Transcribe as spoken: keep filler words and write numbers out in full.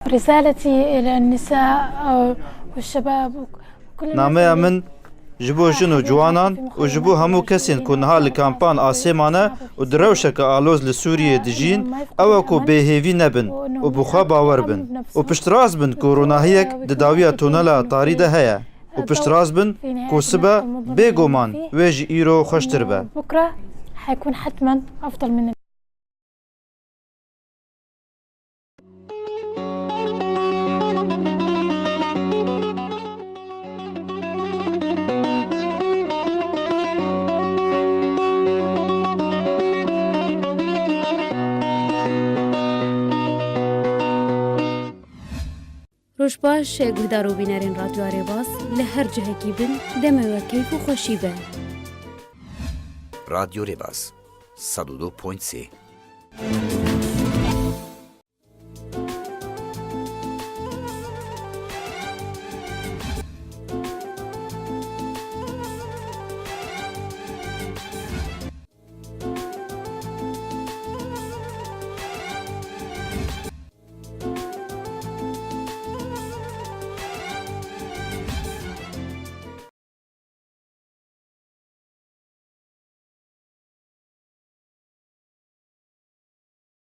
رسالتي إلى النساء، آه، والشباب وكل الناس Nameya اللي min ji bo jin û ciwanan û ji bo hemû kesên ku niha li kampan asê mane û di rewşeke aloz li Sûriyê dijîn, ew e ku bêhêvî nebin û bi xwe bawer bin û piştrast bin ku ronahiyek di dawiya tunela tarî de heye û piştrast bin ku sibe bêguman wê ji îro xweştir be. بكرة حيكون حتمًا أفضل من Roj baş, guhdar û bînerên Radyoya Rêbaz, li her cihekî bin, demê we keyf û xweşî be. Radyo Rêbaz, sed û du point sê.